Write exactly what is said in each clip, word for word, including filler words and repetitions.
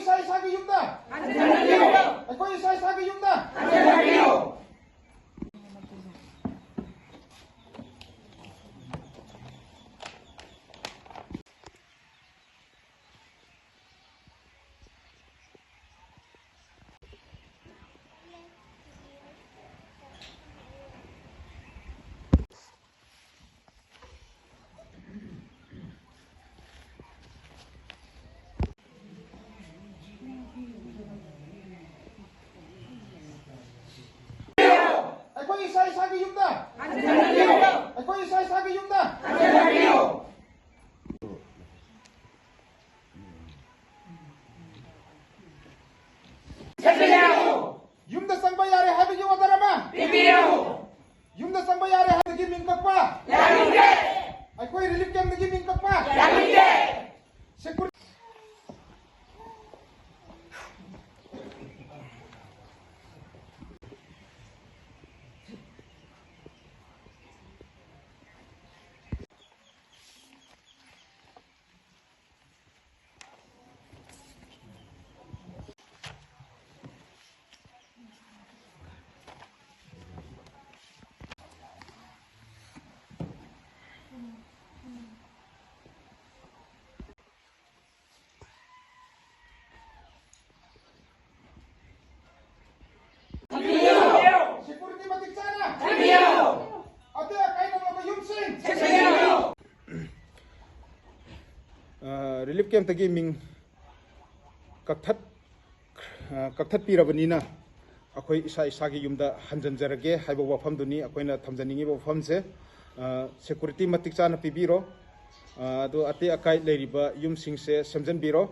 ꯏꯁꯥ ꯏꯁꯥꯒꯤ ꯌꯨꯝꯗ ꯍꯟꯖꯤꯟꯕꯤꯌꯨ꯫ ꯑꯩꯈꯣꯏ ꯏꯁꯥ ꯏꯁꯥꯒꯤ ꯌꯨꯝꯗ ꯍꯟꯖꯤꯟꯕꯤꯌꯨ꯫ ꯑꯩꯈꯣꯏ ꯏꯁꯥ ꯏꯁꯥꯒꯤ ꯌꯨꯝꯗ ꯍꯟꯖꯤꯟꯕꯤꯌꯨ꯫ ꯑꯩꯈꯣꯏ ꯏꯁꯥ ꯏꯁꯥꯒꯤ ꯌꯨꯝꯗ ꯍꯟꯖꯤꯟꯕꯤꯌꯨ꯫ ꯌꯨꯝꯗ ꯆꯪꯕ ꯌꯥꯔꯦ ꯍꯥꯏꯕꯒꯤ order ꯑꯃ ꯄꯤꯕꯤꯌꯨ꯫ ꯌꯨꯝꯗ ꯆꯪꯕ ꯌꯥꯔꯦ ꯍꯥꯏꯕꯒꯤ ꯃꯤꯡ ꯀꯛꯄ ꯌꯥꯅꯤꯡꯗꯦ꯫ ꯑꯩꯈꯣꯏ relief camp ꯇꯒꯤ ꯃꯤꯡ ꯀꯛꯄ ꯌꯥꯅꯤꯡꯗꯦ꯫ Security Security ꯃꯇꯤꯛ ꯆꯥꯅ ꯊꯝꯕꯤꯌꯨ꯫ ꯑꯇꯩ ꯑꯀꯥꯏ ꯅꯪꯂꯕ ꯌꯨꯝꯁꯤꯡ ꯁꯦꯝꯕꯤꯌꯨ꯫ ꯑ, relief camp ꯇꯒꯤ ꯃꯤꯡ ꯀꯛꯊꯠ-, ꯑ, ꯀꯛꯊꯠꯄꯤꯔꯕꯅꯤꯅ ꯑꯩꯈꯣꯏ ꯏꯁꯥ ꯏꯁꯥꯒꯤ ꯌꯨꯝꯗ ꯍꯟꯖꯤꯟꯖꯔꯒꯦ ꯍꯥꯏꯕ ꯋꯥꯐꯝꯗꯨꯅꯤ ꯑꯩꯈꯣꯏꯅ ꯊꯝꯖꯅꯤꯡꯉꯤꯕ ꯋꯥꯐꯝꯁꯦ꯫ ꯑ, security ꯃꯇꯤꯛ ꯆꯥꯅ ꯄꯤꯕꯤꯔꯣ꯫ ꯑ, ꯑꯗꯣ ꯑꯇꯩ ꯑꯀꯥꯏ ꯂꯩꯔꯤꯕ ꯌꯨꯝꯁꯤꯡꯁꯦ ꯁꯦꯝꯖꯤꯟꯕꯤꯔꯣ꯫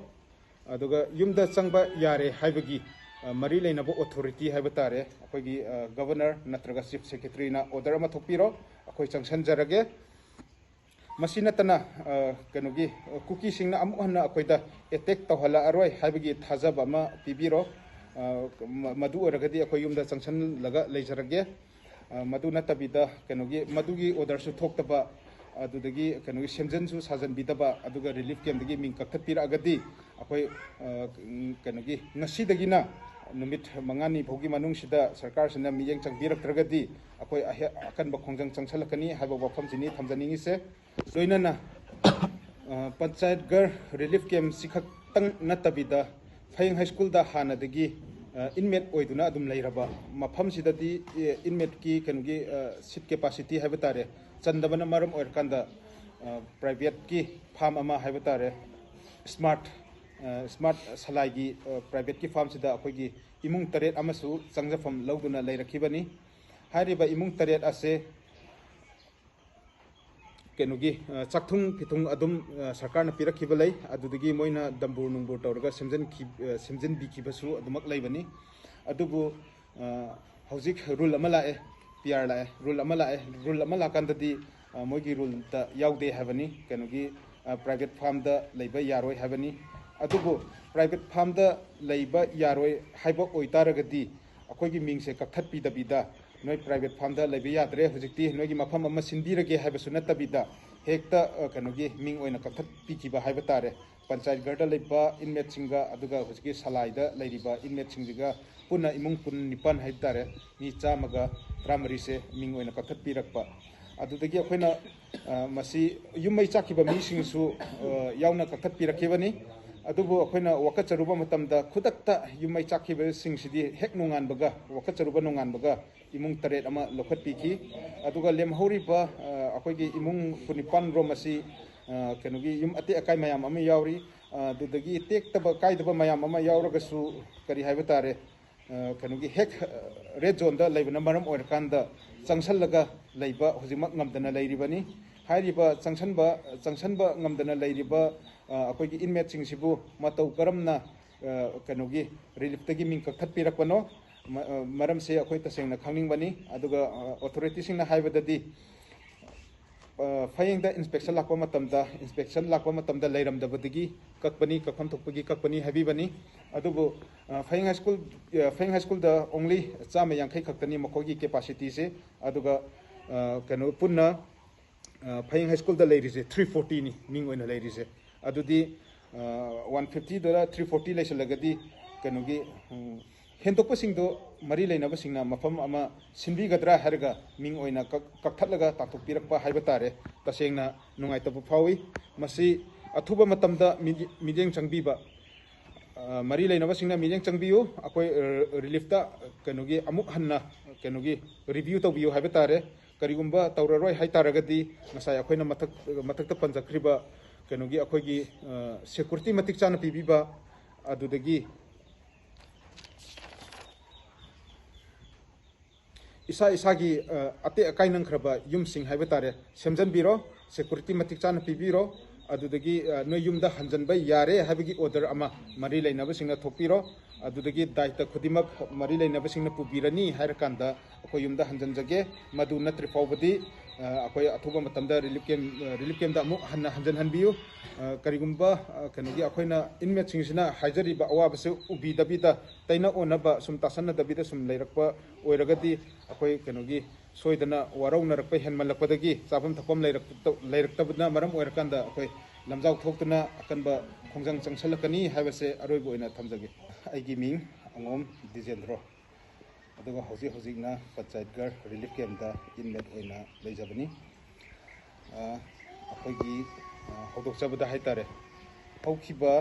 ꯑꯗꯨꯒ ꯌꯨꯝꯗ ꯆꯪꯕ ꯌꯥꯔꯦ ꯍꯥꯏꯕꯒꯤ, ꯑ, ꯃꯔꯤ ꯂꯩꯅꯕ authority ꯍꯥꯏꯕ ꯇꯥꯔꯦ, ꯑꯩꯈꯣꯏꯒꯤ, ꯑ, governor ꯅꯠꯇ꯭ꯔꯒ chief secretary ꯅ order ꯑꯃ ꯊꯣꯛꯄꯤꯔꯣ, ꯑꯩꯈꯣꯏ ꯆꯪꯁꯟꯖꯔꯒꯦ꯫ ꯃꯁꯤ ꯅꯠꯇꯅ, ꯑ, ꯀꯩꯅꯣꯒꯤ, ꯑ, ꯀꯨꯀꯤꯁꯤꯡꯅ ꯑꯃꯨꯛ ꯍꯟꯅ ꯑꯩꯈꯣꯏꯗ attack ꯇꯧꯍꯜꯂꯛꯑꯔꯣꯏ ꯍꯥꯏꯕꯒꯤ ꯊꯥꯖꯕ ꯑꯃ ꯄꯤꯕꯤꯔꯣ꯫ ꯑ, ꯃ-, ꯃꯗꯨ ꯑꯣꯏꯔꯒꯗꯤ ꯑꯩꯈꯣꯏ ꯌꯨꯝꯗ ꯆꯪꯁꯜꯂꯒ ꯂꯩꯖꯔꯒꯦ꯫ ꯑ, ꯃꯗꯨ ꯅꯠꯇꯕꯤꯗ ꯀꯩꯅꯣꯒꯤ, ꯃꯗꯨꯒꯤ order ꯁꯨ ꯊꯣꯛꯇꯕ, ꯑꯗꯨꯗꯒꯤ ꯀꯩꯅꯣꯒꯤ ꯁꯦꯝꯖꯤꯟꯁꯨ ꯁꯥꯖꯟꯕꯤꯗꯕ, ꯑꯗꯨꯒ ꯔꯤꯂꯤꯐ ꯀꯦꯝꯗꯒꯤ ꯃꯤꯡ ꯀꯛꯊꯠꯄꯤꯔꯛꯑꯒꯗꯤ ꯑꯩꯈꯣꯏ, ꯑ, ꯎꯝ, ꯀꯩꯅꯣꯒꯤ ꯉꯁꯤꯗꯒꯤꯅ ꯅꯨꯃꯤꯠ ꯃꯉꯥꯅꯤ ꯐꯥꯎꯒꯤ ꯃꯅꯨꯡꯁꯤꯗ ꯁꯔꯀꯥꯔꯁꯤꯅ ꯃꯤꯠꯌꯦꯡ ꯆꯪꯕꯤꯔꯛꯇ꯭ꯔꯒꯗꯤ ꯑꯩꯈꯣꯏ ꯑꯍꯦ-, ꯑꯀꯟꯕ ꯈꯣꯡꯖꯪ ꯆꯪꯁꯤꯜꯂꯛꯀꯅꯤ ꯍꯥꯏꯕ ꯋꯥꯐꯝꯁꯤꯅꯤ ꯊꯝꯖꯅꯤꯡꯉꯤꯁꯦ꯫ ꯂꯣꯏꯅꯅ, ꯑ, ꯄꯟꯆꯥꯌꯠ ꯘꯔ ꯔꯤꯂꯤꯐ ꯀꯦꯝꯁꯤ ꯈꯛꯇꯪ ꯅꯠꯇꯕꯤꯗ, ꯐꯌꯦꯡ ꯍꯥꯏ ꯁ꯭ꯀꯨꯜꯗ ꯍꯥꯟꯅꯗꯒꯤ, ꯑ, ꯏꯟꯃꯦꯠ ꯑꯣꯏꯗꯨꯅ ꯑꯗꯨꯝ ꯂꯩꯔꯕ ꯃꯐꯝꯁꯤꯗꯗꯤ, ꯑꯦ, ꯏꯟꯃꯦꯠꯀꯤ ꯀꯩꯅꯣꯒꯤ, ꯑ, ꯁꯤꯠ ꯀꯦꯄꯥꯁꯤꯇꯤ ꯍꯥꯏꯕ ꯇꯥꯔꯦ, ꯆꯟꯗꯕꯅ ꯃꯔꯝ ꯑꯣꯏꯔꯀꯥꯟꯗ, ꯑ, ꯄ꯭ꯔꯥꯏꯚꯦꯠꯀꯤ ꯐꯥꯝ ꯑꯃ ꯍꯥꯏꯕ ꯇꯥꯔꯦ, ꯁ꯭ꯃꯥꯔꯠ, ꯑ, ꯁ꯭ꯃꯥꯔꯠ ꯁꯂꯥꯏꯒꯤ, ꯑ, ꯄ꯭ꯔꯥꯏꯚꯦꯠꯀꯤ ꯐꯥꯝꯁꯤꯗ ꯑꯩꯈꯣꯏꯒꯤ ꯏꯃꯨꯡ ꯇꯔꯦꯠ ꯑꯃꯁꯨ ꯆꯪꯖꯐꯝ ꯂꯧꯗꯨꯅ ꯂꯩꯔꯛꯈꯤꯕꯅꯤ꯫ ꯍꯥꯏꯔꯤꯕ ꯏꯃꯨꯡ ꯇꯔꯦꯠ ꯑꯁꯦ ꯀꯩꯅꯣꯒꯤ, ꯑ, ꯆꯥꯛꯊꯨꯡ ꯐꯤꯊꯨꯡ ꯑꯗꯨꯝ, ꯑ, ꯁꯔꯀꯥꯔꯅ ꯄꯤꯔꯛꯈꯤꯕ ꯂꯩ꯫ ꯑꯗꯨꯗꯒꯤ ꯃꯣꯏꯅ ꯗꯝꯕꯨꯔ ꯅꯨꯡꯕꯨꯔ ꯇꯧꯔꯒ ꯁꯦꯝꯖꯤꯟꯈꯤ-, ꯑ, ꯁꯦꯝꯖꯤꯟꯕꯤꯈꯤꯕꯁꯨ ꯑꯗꯨꯃꯛ ꯂꯩꯕꯅꯤ꯫ ꯑꯗꯨꯕꯨ, ꯑ, ꯍꯧꯖꯤꯛ ꯔꯨꯜ ꯑꯃ ꯂꯥꯛꯑꯦ, ꯄꯤ ꯑꯥꯔ ꯂꯥꯛꯑꯦ, ꯔꯨꯜ ꯑꯃ ꯂꯥꯛꯑꯦ꯫ ꯔꯨꯜ ꯑꯃ ꯂꯥꯛꯀꯥꯟꯗꯗꯤ, ꯑ, ꯃꯣꯏꯒꯤ ꯔꯨꯜꯗ ꯌꯥꯎꯗꯦ ꯍꯥꯏꯕꯅꯤ, ꯀꯩꯅꯣꯒꯤ, ꯑ, ꯄ꯭ꯔꯥꯏꯚꯦꯠ ꯐꯥꯔꯝꯗ ꯂꯩꯕ ꯌꯥꯔꯣꯏ ꯍꯥꯏꯕꯅꯤ꯫ ꯑꯗꯨꯕꯨ ꯄ꯭ꯔꯥꯏꯚꯦꯠ ꯐꯥꯔꯝꯗ ꯂꯩꯕ ꯌꯥꯔꯣꯏ ꯍꯥꯏꯕ ꯑꯣꯏꯇꯥꯔꯒꯗꯤ ꯑꯩꯈꯣꯏꯒꯤ ꯃꯤꯡꯁꯦ ꯀꯛꯊꯠꯄꯤꯗꯕꯤꯗ, "ꯅꯣꯏ ꯄ꯭ꯔꯥꯏꯚꯦꯠ ꯐꯥꯔꯝꯗ ꯂꯩꯕ ꯌꯥꯗ꯭ꯔꯦ, ꯍꯧꯖꯤꯛꯇꯤ ꯅꯣꯏꯒꯤ ꯃꯐꯝ ꯑꯃ ꯁꯤꯟꯕꯤꯔꯒꯦ" ꯍꯥꯏꯕꯁꯨ ꯅꯠꯇꯕꯤꯗ, ꯍꯦꯛꯇ, ꯑ, ꯀꯩꯅꯣꯒꯤ ꯃꯤꯡ ꯑꯣꯏꯅ ꯀꯛꯊꯠꯄꯤꯈꯤꯕ ꯍꯥꯏꯕ ꯇꯥꯔꯦ꯫ ꯄꯟꯆꯥꯌꯠ ꯘꯔꯗ ꯂꯩꯕ ꯏꯟꯃꯦꯠꯁꯤꯡꯒ ꯑꯗꯨꯒ ꯍꯧꯖꯤꯛꯀꯤ ꯁꯂꯥꯏꯗ ꯂꯩꯔꯤꯕ ꯏꯟꯃꯦꯠꯁꯤꯡꯁꯤꯒ ꯄꯨꯟꯅ ꯏꯃꯨꯡ ꯀꯨꯟꯅꯤꯄꯥꯟ ꯍꯥꯏꯕ ꯇꯥꯔꯦ, ꯃꯤ ꯆꯥꯝꯃꯒ ꯇꯔꯥꯃꯔꯤꯁꯦ ꯃꯤꯡ ꯑꯣꯏꯅ ꯀꯛꯊꯠꯄꯤꯔꯛꯄ꯫ ꯑꯗꯨꯗꯒꯤ ꯑꯩꯈꯣꯏꯅ, ꯑ, ꯃꯁꯤ ꯌꯨꯝ ꯃꯩ ꯆꯥꯛꯈꯤꯕ ꯃꯤꯁꯤꯡꯁꯨ, ꯑ, ꯌꯥꯎꯅ ꯀꯛꯊꯠꯄꯤꯔꯛꯈꯤꯕꯅꯤ꯫ ꯑꯗꯨꯕꯨ ꯑꯩꯈꯣꯏꯅ ꯋꯥꯀꯠꯆꯔꯨꯕ ꯃꯇꯝꯗ ꯈꯨꯗꯛꯇ ꯌꯨꯝ ꯃꯩ ꯆꯥꯛꯈꯤꯕꯁꯤꯡꯁꯤꯗꯤ ꯍꯦꯛ ꯅꯣꯡꯉꯥꯟꯕꯒ, ꯋꯥꯀꯠꯆꯔꯨꯕ ꯅꯣꯡꯉꯥꯟꯕꯒ ꯏꯃꯨꯡ ꯇꯔꯦꯠ ꯑꯃ ꯂꯧꯈꯠꯄꯤꯈꯤ꯫ ꯑꯗꯨꯒ ꯂꯦꯝꯍꯧꯔꯤꯕ, ꯑ, ꯑꯩꯈꯣꯏꯒꯤ ꯏꯃꯨꯡ ꯀꯨꯟꯅꯤꯄꯥꯟ ꯔꯣꯝ ꯑꯁꯤ, ꯑ, ꯀꯩꯅꯣꯒꯤ ꯌꯨꯝ ꯑꯇꯦꯛ ꯑꯀꯥꯏ ꯃꯌꯥꯝ ꯑꯃ ꯌꯥꯎꯔꯤ꯫ ꯑ, ꯑꯗꯨꯗꯒꯤ ꯇꯦꯛꯇꯕ ꯀꯥꯏꯗꯕ ꯃꯌꯥꯝ ꯑꯃ ꯌꯥꯎꯔꯒꯁꯨ, ꯀꯔꯤ ꯍꯥꯏꯕ ꯇꯥꯔꯦ, ꯑ, ꯀꯩꯅꯣꯒꯤ ꯍꯦꯛ, ꯑ, ꯔꯦꯗ ꯖꯣꯟꯗ ꯂꯩꯕꯅ ꯃꯔꯝ ꯑꯣꯏꯔꯀꯥꯟꯗ ꯆꯪꯁꯜꯂꯒ ꯂꯩꯕ ꯍꯧꯖꯤꯛꯃꯛ ꯉꯝꯗꯅ ꯂꯩꯔꯤꯕꯅꯤ꯫ ꯍꯥꯏꯔꯤꯕ ꯆꯪꯁꯟꯕ, ꯆꯪꯁꯟꯕ ꯉꯝꯗꯅ ꯂꯩꯔꯤꯕ, ꯑ, ꯑꯩꯈꯣꯏꯒꯤ ꯏꯟꯃꯦꯠꯁꯤꯡꯁꯤꯕꯨ ꯃꯇꯧ ꯀꯔꯝꯅ, ꯑ, ꯀꯩꯅꯣꯒꯤ ꯔꯤꯂꯤꯐꯇꯒꯤ ꯃꯤꯡ ꯀꯛꯊꯠꯄꯤꯔꯛꯄꯅꯣ? ꯃ-, ꯑ, ꯃꯔꯝꯁꯦ ꯑꯩꯈꯣꯏ ꯇꯁꯦꯡꯅ ꯈꯪꯅꯤꯡꯕꯅꯤ꯫ ꯑꯗꯨꯒ, ꯑ, ꯑꯣꯊꯣꯔꯤꯇꯤꯁꯤꯡꯅ ꯍꯥꯏꯕꯗꯗꯤ, ꯑ, ꯐꯌꯦꯡꯗ ꯏꯟꯁꯄꯦꯛꯁꯟ ꯂꯥꯛꯄ ꯃꯇꯝꯗ, ꯏꯟꯁꯄꯦꯛꯁꯟ ꯂꯥꯛꯄ ꯃꯇꯝꯗ ꯂꯩꯔꯝꯗꯕꯗꯒꯤ ꯀꯛꯄꯅꯤ, ꯀꯛꯐꯝ ꯊꯣꯛꯄꯒꯤ ꯀꯛꯄꯅꯤ ꯍꯥꯏꯕꯤꯕꯅꯤ꯫ ꯑꯗꯨꯕꯨ, ꯑ, ꯐꯌꯦꯡ ꯍꯥꯏ ꯁ꯭ꯀꯨꯜ, ꯑ, ꯐꯌꯦꯡ ꯍꯥꯏ ꯁ꯭ꯀꯨꯜꯗ only ꯆꯥꯝꯃ ꯌꯥꯡꯈꯩ ꯈꯛꯇꯅꯤ ꯃꯈꯣꯏꯒꯤ ꯀꯦꯄꯥꯁꯤꯇꯤꯁꯦ꯫ ꯑꯗꯨꯒ, ꯑ, ꯀꯩꯅꯣ, ꯄꯨꯟꯅ ꯐꯌꯦꯡ ꯍꯥꯏ ꯁ꯭ꯀꯨꯜꯗ ꯂꯩꯔꯤꯁꯦ ꯊ꯭ꯔꯤ ꯐꯣꯔꯇꯤꯅꯤ ꯃꯤꯡ ꯑꯣꯏꯅ ꯂꯩꯔꯤꯁꯦ꯫ ꯑꯗꯨꯗꯤ ꯋꯥꯟ ꯐꯤꯐꯇꯤꯗꯨꯗ ꯊ꯭ꯔꯤ ꯐꯣꯔꯇꯤ ꯂꯩꯁꯜꯂꯒꯗꯤ ꯀꯩꯅꯣꯒꯤ ꯎꯝ, ꯍꯦꯟꯗꯣꯛꯄꯁꯤꯡꯗꯣ ꯃꯔꯤ ꯂꯩꯅꯕꯁꯤꯡꯅ ꯃꯐꯝ ꯑꯃ ꯁꯤꯟꯕꯤꯒꯗ꯭ꯔꯥ ꯍꯥꯏꯔꯒ ꯃꯤꯡ ꯑꯣꯏꯅ ꯀꯛ- ꯀꯛꯊꯠꯂꯒ ꯇꯥꯟꯊꯣꯛꯄꯤꯔꯛꯄ ꯍꯥꯏꯕ ꯇꯥꯔꯦ꯫ ꯇꯁꯦꯡꯅ ꯅꯨꯡꯉꯥꯏꯇꯕ ꯐꯥꯎꯏ꯫ ꯃꯁꯤ ꯑꯊꯨꯕ ꯃꯇꯝꯗ ꯃꯤꯠ- ꯃꯤꯠꯌꯦꯡ ꯆꯪꯕꯤꯕ, ꯑ, ꯃꯔꯤ ꯂꯩꯅꯕꯁꯤꯡꯅ ꯃꯤꯠꯌꯦꯡ ꯆꯪꯕꯤꯌꯨ꯫ ꯑꯩꯈꯣꯏ, ꯑ, ꯔꯤꯂꯤꯐꯇ ꯀꯩꯅꯣꯒꯤ ꯑꯃꯨꯛ ꯍꯟꯅ ꯀꯩꯅꯣꯒꯤ ꯔꯤꯚ꯭ꯌꯨ ꯇꯧꯕꯤꯌꯨ ꯍꯥꯏꯕ ꯇꯥꯔꯦ꯫ ꯀꯔꯤꯒꯨꯝꯕ ꯇꯧꯔꯔꯣꯏ ꯍꯥꯏꯇꯥꯔꯒꯗꯤ ꯉꯁꯥꯏ ꯑꯩꯈꯣꯏꯅ ꯃꯊꯛ- ꯃꯊꯛꯇ ꯄꯟꯖꯈ꯭ꯔꯤꯕ ꯀꯩꯅꯣꯒꯤ ꯑꯩꯈꯣꯏꯒꯤ, ꯑ, ꯁꯦꯀꯨꯔꯤꯇꯤ ꯃꯇꯤꯛ ꯆꯥꯅ ꯄꯤꯕꯤꯕ, ꯑꯗꯨꯗꯒꯤ ꯏꯁꯥ ꯏꯁꯥꯒꯤ, ꯑ, ꯑꯇꯦꯛ ꯑꯀꯥꯏ ꯅꯪꯈ꯭ꯔꯕ ꯌꯨꯝꯁꯤꯡ ꯍꯥꯏꯕ ꯇꯥꯔꯦ, ꯁꯦꯝꯖꯤꯟꯕꯤꯔꯣ, ꯁꯦꯀꯨꯔꯤꯇꯤ ꯃꯇꯤꯛ ꯆꯥꯅ ꯄꯤꯕꯤꯔꯣ, ꯑꯗꯨꯗꯒꯤ, ꯑ, ꯅꯣꯏ ꯌꯨꯝꯗ ꯍꯟꯖꯤꯟꯕ ꯌꯥꯔꯦ ꯍꯥꯏꯕꯒꯤ ꯑꯣꯔꯗꯔ ꯑꯃ ꯃꯔꯤ ꯂꯩꯅꯕꯁꯤꯡꯅ ꯊꯣꯛꯄꯤꯔꯣ꯫ ꯑꯗꯨꯗꯒꯤ ꯗꯥꯏꯇ ꯈꯨꯗꯤꯡꯃꯛ ꯃꯔꯤ ꯂꯩꯅꯕꯁꯤꯡꯅ ꯄꯨꯕꯤꯔꯅꯤ ꯍꯥꯏꯔꯀꯥꯟꯗ ꯑꯩꯈꯣꯏ ꯌꯨꯝꯗ ꯍꯟꯖꯤꯟꯖꯒꯦ꯫ ꯃꯗꯨ ꯅꯠꯇ꯭ꯔꯤ ꯐꯥꯎꯕꯗꯤ, ꯑ, ꯑꯩꯈꯣꯏ ꯑꯊꯨꯕ ꯃꯇꯝꯗ ꯔꯤꯂꯤꯐ ꯀꯦꯝ, ꯑ, ꯔꯤꯂꯤꯐ ꯀꯦꯝꯗ ꯑꯃꯨꯛ ꯍꯟꯅ ꯍꯟꯖꯤꯟꯍꯟꯕꯤꯌꯨ꯫ ꯑ, ꯀꯔꯤꯒꯨꯝꯕ, ꯑ, ꯀꯩꯅꯣꯒꯤ ꯑꯩꯈꯣꯏꯅ ꯏꯟꯃꯦꯠꯁꯤꯡꯁꯤꯅ ꯍꯥꯏꯖꯔꯤꯕ ꯑꯋꯥꯕꯁꯤ ꯎꯕꯤꯗꯕꯤꯗ, ꯇꯩꯅ ꯑꯣꯟꯅꯕ ꯁꯨꯝ ꯇꯥꯁꯟꯅꯗꯕꯤꯗ ꯁꯨꯝ ꯂꯩꯔꯛꯄ ꯑꯣꯏꯔꯒꯗꯤ ꯑꯩꯈꯣꯏ ꯀꯩꯅꯣꯒꯤ ꯁꯣꯏꯗꯅ ꯋꯥꯔꯧꯅꯔꯛꯄ ꯍꯦꯟꯃꯜꯂꯛꯄꯗꯒꯤ ꯆꯥꯐꯝ ꯊꯛꯐꯝ ꯂꯩꯔꯛꯇ- ꯂꯩꯔꯛꯇꯕꯅ ꯃꯔꯝ ꯑꯣꯏꯔꯀꯥꯟꯗ ꯑꯩꯈꯣꯏ ꯂꯝꯖꯥꯎ ꯊꯣꯛꯇꯨꯅ ꯑꯀꯟꯕ ꯈꯣꯡꯖꯪ ꯆꯪꯁꯜꯂꯛꯀꯅꯤ ꯍꯥꯏꯕꯁꯦ ꯑꯔꯣꯏꯕ ꯑꯣꯏꯅ ꯊꯝꯖꯒꯦ꯫ ꯑꯩꯒꯤ ꯃꯤꯡ ꯑꯉꯣꯝ ꯗꯤꯖꯦꯟꯗ꯭ꯔꯣ, ꯑꯗꯨꯒ ꯍꯧꯖꯤꯛ ꯍꯧꯖꯤꯛꯅ ꯄꯟꯆꯥꯌꯠꯒꯔ ꯔꯤꯂꯤꯐ ꯀꯦꯝꯗ ꯏꯟꯃꯦꯠ ꯑꯣꯏꯅ ꯂꯩꯖꯕꯅꯤ꯫ ꯑ, ꯑꯩꯈꯣꯏꯒꯤ, ꯑ, ꯍꯧꯗꯣꯛꯆꯕꯗ ꯍꯥꯏꯇꯥꯔꯦ, ꯍꯧꯈꯤꯕ,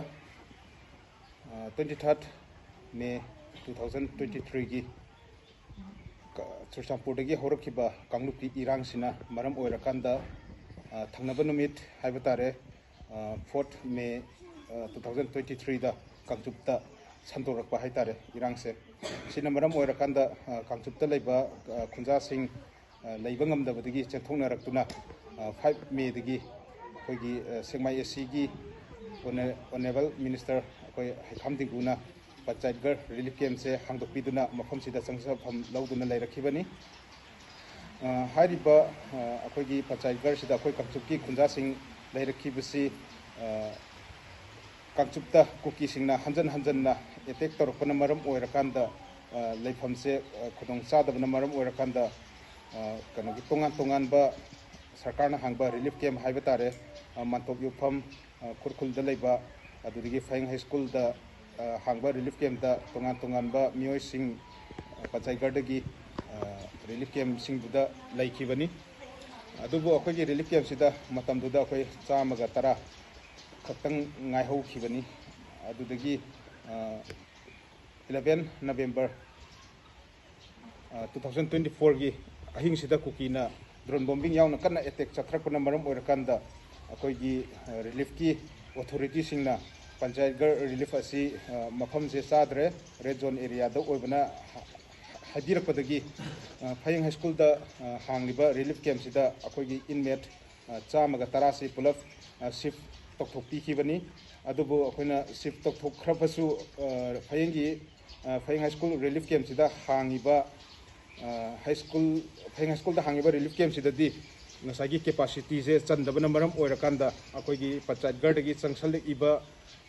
ꯑ, twenty third May two thousand twenty threeꯒꯤ ꯀ- ꯆꯨꯔꯆꯥꯟꯄꯨꯔꯗꯒꯤ ꯍꯧꯔꯛꯈꯤꯕ ꯀꯥꯡꯂꯨꯞꯀꯤ ꯏꯔꯥꯡꯁꯤꯅ ꯃꯔꯝ ꯑꯣꯏꯔꯀꯥꯟꯗ, ꯑ, ꯊꯪꯅꯕ ꯅꯨꯃꯤꯠ ꯍꯥꯏꯕ ꯇꯥꯔꯦ, ꯑ, fourth May, ꯑ, two thousand twenty threeꯗ ꯀꯥꯡꯆꯨꯞꯇ ꯁꯟꯗꯣꯔꯛꯄ ꯍꯥꯏꯇꯥꯔꯦ ꯏꯔꯥꯡꯁꯦ꯫ ꯁꯤꯅ ꯃꯔꯝ ꯑꯣꯏꯔꯀꯥꯟꯗ, ꯑ, ꯀꯥꯡꯆꯨꯞꯇ ꯂꯩꯕ, ꯑ, ꯈꯨꯟꯖꯥꯁꯤꯡ, ꯑ, ꯂꯩꯕ ꯉꯝꯗꯕꯗꯒꯤ ꯆꯦꯟꯊꯣꯛꯅꯔꯛꯇꯨꯅ, ꯑ, five Mayꯗꯒꯤ ꯑꯩꯈꯣꯏꯒꯤ, ꯑ, ꯁꯦꯛꯃꯥꯏ ACꯒꯤ ꯑꯣꯅ- Honourable Minister ꯑꯩꯈꯣꯏ ꯍꯩꯈꯥꯝ ꯗꯤꯡꯒꯨꯅ ꯄꯟꯆꯥꯌꯠꯒꯔ ꯔꯤꯂꯤꯐ ꯀꯦꯝꯁꯦ ꯍꯥꯡꯗꯣꯛꯄꯤꯗꯨꯅ ꯃꯐꯝꯁꯤꯗ ꯆꯪꯖꯐꯝ ꯂꯧꯗꯨꯅ ꯂꯩꯔꯛꯈꯤꯕꯅꯤ꯫ ꯑ, ꯍꯥꯏꯔꯤꯕ, ꯑ, ꯑꯩꯈꯣꯏꯒꯤ ꯄꯟꯆꯥꯌꯠꯒꯔꯁꯤꯗ ꯑꯩꯈꯣꯏ ꯀꯥꯡꯆꯨꯞꯀꯤ ꯈꯨꯟꯖꯥꯁꯤꯡ ꯂꯩꯔꯛꯈꯤꯕꯁꯤ, ꯑ, ꯀꯥꯡꯆꯨꯞꯇ ꯀꯨꯀꯤꯁꯤꯡꯅ ꯍꯟꯖꯟ ꯍꯟꯖꯟꯅ ꯑꯦꯇꯦꯛ ꯇꯧꯔꯛꯄꯅ ꯃꯔꯝ ꯑꯣꯏꯔꯀꯥꯟꯗ, ꯑ, ꯂꯩꯐꯝꯁꯦ, ꯑ, ꯈꯨꯗꯣꯡ ꯆꯥꯗꯕꯅ ꯃꯔꯝ ꯑꯣꯏꯔꯀꯥꯟꯗ, ꯑ, ꯀꯩꯅꯣꯒꯤ ꯇꯣꯉꯥꯟ ꯇꯣꯉꯥꯟꯕ ꯁꯔꯀꯥꯔꯅ ꯍꯥꯡꯕ ꯔꯤꯂꯤꯐ ꯀꯦꯝꯞ ꯍꯥꯏꯕ ꯇꯥꯔꯦ, ꯑ, ꯃꯥꯟꯇꯣꯞ ꯌꯣꯛꯐꯝ, ꯑ, ꯈꯨꯔꯈꯨꯜꯗ ꯂꯩꯕ, ꯑꯗꯨꯗꯒꯤ ꯐꯌꯦꯡ ꯍꯥꯏ ꯁ꯭ꯀꯨꯜꯗ, ꯑ, ꯍꯥꯡꯕ ꯔꯤꯂꯤꯐ ꯀꯦꯝꯞꯇ ꯇꯣꯉꯥꯟ ꯇꯣꯉꯥꯟꯕ ꯃꯤꯑꯣꯏꯁꯤꯡ, ꯑ, ꯄꯟꯆꯥꯌꯠꯒꯔꯗꯒꯤ, ꯑ, ꯔꯤꯂꯤꯐ ꯀꯦꯝꯞꯁꯤꯡꯗꯨꯗ ꯂꯩꯈꯤꯕꯅꯤ꯫ ꯑꯗꯨꯕꯨ ꯑꯩꯈꯣꯏꯒꯤ ꯔꯤꯂꯤꯐ ꯀꯦꯝꯞꯁꯤꯗ ꯃꯇꯝꯗꯨꯗ ꯑꯩꯈꯣꯏ ꯆꯥꯝꯃꯒ ꯇꯔꯥ ꯈꯛꯇꯪ ꯉꯥꯏꯍꯧꯈꯤꯕꯅꯤ꯫ ꯑꯗꯨꯗꯒꯤ, ꯑ, eleven November, ꯑ, two thousand twenty fourꯒꯤ ꯑꯍꯤꯡꯁꯤꯗ ꯀꯨꯀꯤꯅ ꯗ꯭ꯔꯣꯟ ꯕꯣꯝꯕꯤꯡ ꯌꯥꯎꯅ ꯀꯟꯅ ꯑꯦꯇꯦꯛ ꯆꯠꯊꯔꯛꯄꯅ ꯃꯔꯝ ꯑꯣꯏꯔꯀꯥꯟꯗ ꯑꯩꯈꯣꯏꯒꯤ, ꯑ, ꯔꯤꯂꯤꯐꯀꯤ ꯑꯣꯊꯣꯔꯤꯇꯤꯁꯤꯡꯅ ꯄꯟꯆꯥꯌꯠꯒꯔ ꯔꯤꯂꯤꯐ ꯑꯁꯤ, ꯑ, ꯃꯐꯝꯁꯦ ꯆꯥꯗ꯭ꯔꯦ, ꯔꯦꯗ ꯖꯣꯟ ꯑꯦꯔꯤꯌꯥꯗ ꯑꯣꯏꯕꯅ ꯍꯥꯏꯕꯤꯔꯛꯄꯗꯒꯤ, ꯑ, ꯐꯌꯦꯡ ꯍꯥꯏ ꯁ꯭ꯀꯨꯜꯗ, ꯑ, ꯍꯥꯡꯂꯤꯕ ꯔꯤꯂꯤꯐ ꯀꯦꯝꯞꯁꯤꯗ ꯑꯩꯈꯣꯏꯒꯤ ꯏꯟꯃꯦꯠ, ꯑ, ꯆꯥꯝꯃꯒ ꯇꯔꯥꯁꯤ ꯄꯨꯂꯞ, ꯑ, ꯁꯤꯐ ꯇꯧꯊꯣꯛꯄꯤꯈꯤꯕꯅꯤ꯫ ꯑꯗꯨꯕꯨ ꯑꯩꯈꯣꯏꯅ ꯁꯤꯐ ꯇꯧꯊꯣꯛꯈ꯭ꯔꯕꯁꯨ, ꯑ, ꯐꯌꯦꯡꯒꯤ, ꯑ, ꯐꯌꯦꯡ ꯍꯥꯏ ꯁ꯭ꯀꯨꯜ ꯔꯤꯂꯤꯐ ꯀꯦꯝꯞꯁꯤꯗ ꯍꯥꯡꯉꯤꯕ, ꯑ, ꯍꯥꯏ ꯁ꯭ꯀꯨꯜ, ꯐꯌꯦꯡ ꯍꯥꯏ ꯁ꯭ꯀꯨꯜꯗ ꯍꯥꯡꯉꯤꯕ ꯔꯤꯂꯤꯐ ꯀꯦꯝꯞꯁꯤꯗꯗꯤ ꯉꯁꯥꯏꯒꯤ ꯀꯦꯄꯥꯁꯤꯇꯤꯁꯦ ꯆꯟꯗꯕꯅ ꯃꯔꯝ ꯑꯣꯏꯔꯀꯥꯟꯗ ꯑꯩꯈꯣꯏꯒꯤ ꯄꯟꯆꯥꯌꯠꯒꯔꯗꯒꯤ ꯆꯪꯁꯜꯂꯛꯏꯕ,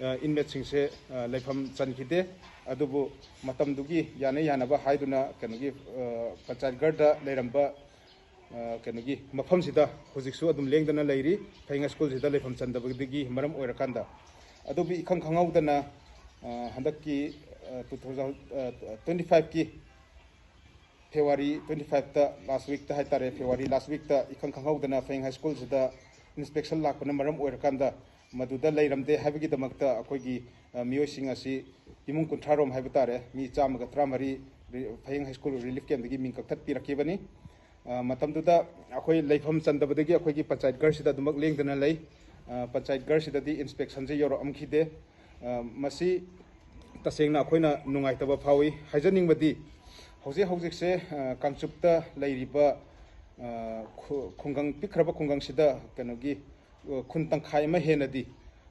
ꯑ, ꯏꯟꯃꯦꯠꯁꯤꯡꯁꯦ, ꯑ, ꯂꯩꯐꯝ ꯆꯟꯈꯤꯗꯦ꯫ ꯑꯗꯨꯕꯨ ꯃꯇꯝꯗꯨꯒꯤ ꯌꯥꯅ ꯌꯥꯅꯕ ꯍꯥꯏꯗꯨꯅ ꯀꯩꯅꯣꯒꯤ, ꯑ, ꯄꯟꯆꯥꯌꯠꯒꯔꯗ ꯂꯩꯔꯝꯕ, ꯑ, ꯀꯩꯅꯣꯒꯤ ꯃꯐꯝꯁꯤꯗ ꯍꯧꯖꯤꯛꯁꯨ ꯑꯗꯨꯝ ꯂꯦꯡꯗꯅ ꯂꯩꯔꯤ, ꯐꯌꯦꯡ ꯍꯥꯏ ꯁ꯭ꯀꯨꯜꯁꯤꯗ ꯂꯩꯐꯝ ꯆꯟꯗꯕꯗꯒꯤ ꯃꯔꯝ ꯑꯣꯏꯔꯀꯥꯟꯗ꯫ ꯑꯗꯨꯕꯨ ꯏꯈꯪ ꯈꯪꯍꯧꯗꯅ, ꯑ, ꯍꯟꯗꯛꯀꯤ, ꯑ, two thousand, ꯑ, twenty fiveꯀꯤ February twenty fiveꯇ, ꯂꯥꯁ ꯋꯤꯛꯇ ꯍꯥꯏꯇꯥꯔꯦ, ꯐꯦꯕ꯭ꯔꯨꯋꯥꯔꯤ ꯂꯥꯁ ꯋꯤꯛꯇ ꯏꯈꯪ ꯈꯪꯍꯧꯗꯅ ꯐꯌꯦꯡ ꯍꯥꯏ ꯁ꯭ꯀꯨꯜꯁꯤꯗ ꯏꯟꯁꯄꯦꯛꯁꯟ ꯂꯥꯛꯄꯅ ꯃꯔꯝ ꯑꯣꯏꯔꯀꯥꯟꯗ ꯃꯗꯨꯗ ꯂꯩꯔꯝꯗꯦ ꯍꯥꯏꯕꯒꯤꯗꯃꯛꯇ ꯑꯩꯈꯣꯏꯒꯤ, ꯑ, ꯃꯤꯑꯣꯏꯁꯤꯡ ꯑꯁꯤ ꯏꯃꯨꯡ ꯀꯨꯟꯊ꯭ꯔꯥ ꯔꯣꯝ ꯍꯥꯏꯕ ꯇꯥꯔꯦ, ꯃꯤ ꯆꯥꯝꯃꯒ ꯇꯔꯥꯃꯔꯤ ꯔꯤ-, ꯐꯌꯦꯡ ꯍꯥꯏ ꯁ꯭ꯀꯨꯜ ꯔꯤꯂꯤꯐ ꯀꯦꯝꯞꯇꯒꯤ ꯃꯤꯡ ꯀꯛꯊꯠꯄꯤꯔꯛꯈꯤꯕꯅꯤ꯫ ꯑ, ꯃꯇꯝꯗꯨꯗ ꯑꯩꯈꯣꯏ ꯂꯩꯐꯝ ꯆꯟꯗꯕꯗꯒꯤ ꯑꯩꯈꯣꯏꯒꯤ ꯄꯟꯆꯥꯌꯠ ꯒꯔꯁꯤꯗ ꯑꯗꯨꯃꯛ ꯂꯦꯡꯗꯅ ꯂꯩ꯫ ꯑ, ꯄꯟꯆꯥꯌꯠ ꯒꯔꯁꯤꯗꯗꯤ ꯏꯟꯁꯄꯦꯛꯁꯟꯁꯦ ꯌꯧꯔꯛꯑꯝꯈꯤꯗꯦ꯫ ꯑ, ꯃꯁꯤ ꯇꯁꯦꯡꯅ ꯑꯩꯈꯣꯏꯅ ꯅꯨꯡꯉꯥꯏꯇꯕ ꯐꯥꯎꯏ꯫ ꯍꯥꯏꯖꯅꯤꯡꯕꯗꯤ ꯍꯧꯖꯤꯛ ꯍꯧꯖꯤꯛꯁꯦ, ꯑ, ꯀꯥꯡꯆꯨꯞꯇ ꯂꯩꯔꯤꯕ, ꯑ, ꯈꯨ-, ꯈꯨꯡꯒꯪ, ꯄꯤꯛꯈ꯭ꯔꯕ ꯈꯨꯡꯒꯪꯁꯤꯗ ꯀꯩꯅꯣꯒꯤ, ꯑ, ꯈꯨꯟ ꯇꯪꯈꯥꯏ ꯑꯃ ꯍꯦꯟꯅꯗꯤ,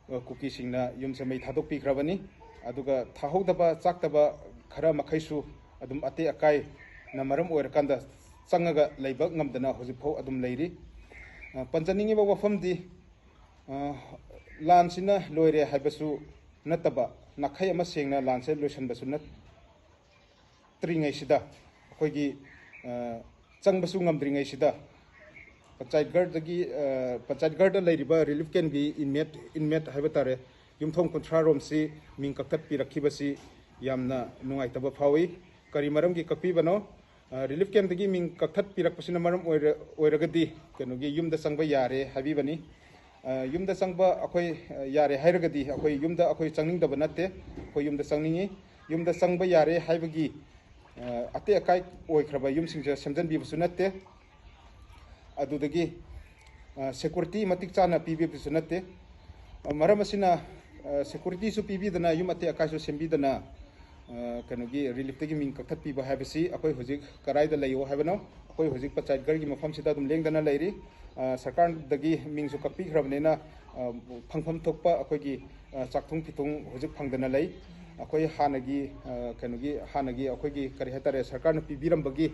ꯑ, ꯀꯨꯀꯤꯁꯤꯡꯅ ꯌꯨꯝꯁꯦ ꯃꯩ ꯊꯥꯗꯣꯛꯄꯤꯈ꯭ꯔꯕꯅꯤ꯫ ꯑꯗꯨꯒ ꯊꯥꯍꯧꯗꯕ ꯆꯥꯛꯇꯕ ꯈꯔ ꯃꯈꯩꯁꯨ ꯑꯗꯨꯝ ꯑꯇꯦꯛ ꯑꯀꯥꯏꯅ ꯃꯔꯝ ꯑꯣꯏꯔꯀꯥꯟꯗ ꯆꯪꯉꯒ ꯂꯩꯕ ꯉꯝꯗꯅ ꯍꯧꯖꯤꯛꯐꯥꯎ ꯑꯗꯨꯝ ꯂꯩꯔꯤ꯫ ꯑ, ꯄꯟꯖꯅꯤꯡꯉꯤꯕ ꯋꯥꯐꯝꯗꯤ, ꯑ, ꯂꯥꯟꯁꯤꯅ ꯂꯣꯏꯔꯦ ꯍꯥꯏꯕꯁꯨ ꯅꯠꯇꯕ, ꯅꯥꯈꯩ ꯑꯃ ꯁꯦꯡꯅ ꯂꯥꯟꯁꯦ ꯂꯣꯏꯁꯤꯟꯕꯁꯨ ꯅꯠꯇ꯭ꯔꯤꯉꯩꯁꯤꯗ, ꯑꯩꯈꯣꯏꯒꯤ, ꯑ, ꯆꯪꯕꯁꯨ ꯉꯝꯗ꯭ꯔꯤꯉꯩꯁꯤꯗ, ꯄꯟꯆꯥꯌꯠ ꯒꯔꯗꯒꯤ, ꯑ, ꯄꯟꯆꯥꯌꯠ ꯒꯔꯗ ꯂꯩꯔꯤꯕ ꯔꯤꯂꯤꯐ ꯀꯦꯝꯞꯀꯤ ꯏꯟꯃꯦꯠ, ꯏꯟꯃꯦꯠ ꯍꯥꯏꯕ ꯇꯥꯔꯦ, ꯌꯨꯝꯊꯣꯡ ꯀꯨꯟꯊ꯭ꯔꯥ ꯔꯣꯝꯁꯤ ꯃꯤꯡ ꯀꯛꯊꯠꯄꯤꯔꯛꯈꯤꯕꯁꯤ ꯌꯥꯝꯅ ꯅꯨꯡꯉꯥꯏꯇꯕ ꯐꯥꯎꯏ꯫ ꯀꯔꯤ ꯃꯔꯝꯒꯤ ꯀꯛꯄꯤꯕꯅꯣ? ꯑ, ꯔꯤꯂꯤꯐ ꯀꯦꯝꯞꯇꯒꯤ ꯃꯤꯡ ꯀꯛꯊꯠꯄꯤꯔꯛꯄꯁꯤꯅ ꯃꯔꯝ ꯑꯣꯏꯔ-, ꯑꯣꯏꯔꯒꯗꯤ ꯀꯩꯅꯣꯒꯤ ꯌꯨꯝꯗ ꯆꯪꯕ ꯌꯥꯔꯦ ꯍꯥꯏꯕꯤꯕꯅꯤ꯫ ꯑ, ꯌꯨꯝꯗ ꯆꯪꯕ ꯑꯩꯈꯣꯏ, ꯑ, ꯌꯥꯔꯦ ꯍꯥꯏꯔꯒꯗꯤ ꯑꯩꯈꯣꯏ ꯌꯨꯝꯗ ꯑꯩꯈꯣꯏ ꯆꯪꯅꯤꯡꯗꯕ ꯅꯠꯇꯦ, ꯑꯩꯈꯣꯏ ꯌꯨꯝꯗ ꯆꯪꯅꯤꯡꯉꯤ꯫ ꯌꯨꯝꯗ ꯆꯪꯕ ꯌꯥꯔꯦ ꯍꯥꯏꯕꯒꯤ, ꯑ, ꯑꯇꯦꯛ ꯑꯀꯥꯏ ꯑꯣꯏꯈ꯭ꯔꯕ ꯌꯨꯝꯁꯤꯡꯁꯦ ꯁꯦꯝꯖꯤꯟꯕꯤꯕꯁꯨ ꯅꯠꯇꯦ꯫ ꯑꯗꯨꯗꯒꯤ, ꯑ, ꯁꯦꯀꯨꯔꯤꯇꯤ ꯃꯇꯤꯛ ꯆꯥꯅ ꯄꯤꯕꯤꯕꯁꯨ ꯅꯠꯇꯦ꯫ ꯑ, ꯃꯔꯝ ꯑꯁꯤꯅ, ꯑ, ꯁꯦꯀꯨꯔꯤꯇꯤꯁꯨ ꯄꯤꯕꯤꯗꯅ, ꯌꯨꯝ ꯑꯇꯦꯛ ꯑꯀꯥꯏꯁꯨ ꯁꯦꯝꯕꯤꯗꯅ, ꯑ, ꯀꯩꯅꯣꯒꯤ ꯔꯤꯂꯤꯐꯇꯒꯤ ꯃꯤꯡ ꯀꯛꯊꯠꯄꯤꯕ ꯍꯥꯏꯕꯁꯤ ꯑꯩꯈꯣꯏ ꯍꯧꯖꯤꯛ ꯀꯗꯥꯏꯗ ꯂꯩꯌꯣ ꯍꯥꯏꯕꯅꯣ? ꯑꯩꯈꯣꯏ ꯍꯧꯖꯤꯛ ꯄꯟꯆꯥꯌꯠ ꯒꯔꯒꯤ ꯃꯐꯝꯁꯤꯗ ꯑꯗꯨꯝ ꯂꯦꯡꯗꯅ ꯂꯩꯔꯤ꯫ ꯑ, ꯁꯔꯀꯥꯔꯗꯒꯤ ꯃꯤꯡꯁꯨ ꯀꯛꯄꯤꯈ꯭ꯔꯕꯅꯤꯅ, ꯑ, ꯐꯪꯐꯝ ꯊꯣꯛꯄ ꯑꯩꯈꯣꯏꯒꯤ, ꯑ, ꯆꯥꯛꯊꯨꯡ ꯐꯤꯊꯨꯡ ꯍꯧꯖꯤꯛ ꯐꯪꯗꯅ ꯂꯩ꯫ ꯑꯩꯈꯣꯏ ꯍꯥꯟꯅꯒꯤ, ꯑ, ꯀꯩꯅꯣꯒꯤ, ꯍꯥꯟꯅꯒꯤ ꯑꯩꯈꯣꯏꯒꯤ, ꯀꯔꯤ ꯍꯥꯏꯇꯥꯔꯦ, ꯁꯔꯀꯥꯔꯅ ꯄꯤꯕꯤꯔꯝꯕꯒꯤ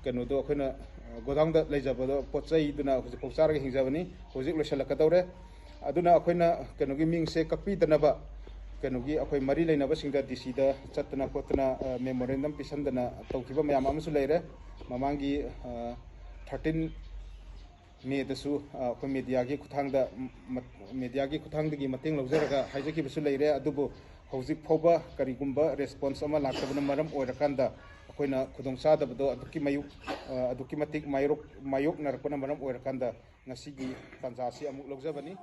ꯀꯩꯅꯣꯗꯣ ꯑꯩꯈꯣꯏꯅ, ꯑ, ꯒꯣꯗꯥꯎꯟꯗ ꯂꯩꯖꯕꯗꯣ ꯄꯣꯠ ꯆꯩꯗꯨꯅ ꯍꯧꯖꯤꯛꯐꯥꯎ ꯆꯥꯔꯒ ꯍꯤꯡꯖꯕꯅꯤ꯫ ꯍꯧꯖꯤꯛ ꯂꯣꯏꯁꯤꯜꯂꯛꯀꯗꯧꯔꯦ꯫ ꯑꯗꯨꯅ ꯑꯩꯈꯣꯏꯅ ꯀꯩꯅꯣꯒꯤ ꯃꯤꯡꯁꯦ ꯀꯛꯄꯤꯗꯅꯕ ꯀꯩꯅꯣꯒꯤ ꯑꯩꯈꯣꯏ ꯃꯔꯤ ꯂꯩꯅꯕꯁꯤꯡꯗ ꯗꯤ ꯁꯤꯗ ꯆꯠꯇꯅ ꯈꯣꯠꯇꯅ, ꯑ, ꯃꯦꯃꯣꯔꯦꯟꯗꯝ ꯄꯤꯁꯟꯗꯅ ꯇꯧꯈꯤꯕ ꯃꯌꯥꯝ ꯑꯃꯁꯨ ꯂꯩꯔꯦ꯫ ꯃꯃꯥꯡꯒꯤ, ꯑ, ꯊꯥꯔꯇꯤꯟ ꯃꯦꯗꯁꯨ, ꯑ, ꯑꯩꯈꯣꯏ ꯃꯦꯗꯤꯌꯥꯒꯤ ꯈꯨꯠꯊꯥꯡꯗ, ꯃ-, ꯃꯦꯗꯤꯌꯥꯒꯤ ꯈꯨꯠꯊꯥꯡꯗꯒꯤ ꯃꯇꯦꯡ ꯂꯧꯖꯔꯒ ꯍꯥꯏꯖꯈꯤꯕꯁꯨ ꯂꯩꯔꯦ꯫ ꯑꯗꯨꯕꯨ ꯍꯧꯖꯤꯛ ꯐꯥꯎꯕ ꯀꯔꯤꯒꯨꯝꯕ ꯔꯦꯁꯄꯣꯟꯁ ꯑꯃ ꯂꯥꯛꯇꯕꯅ ꯃꯔꯝ ꯑꯣꯏꯔꯀꯥꯟꯗ ꯑꯩꯈꯣꯏꯅ ꯈꯨꯗꯣꯡꯆꯥꯗꯕꯗꯣ ꯑꯗꯨꯛꯀꯤ ꯃꯌꯨꯛ-, ꯑ, ꯑꯗꯨꯛꯀꯤ ꯃꯇꯤꯛ ꯃꯥꯌꯣꯛ-, ꯃꯥꯌꯣꯛꯅꯔꯛꯄꯅ ꯃꯔꯝ ꯑꯣꯏꯔꯀꯥꯟꯗ ꯉꯁꯤꯒꯤ ꯇꯥꯟꯖꯥ ꯑꯁꯤ ꯑꯃꯨꯛ ꯂꯧꯖꯕꯅꯤ꯫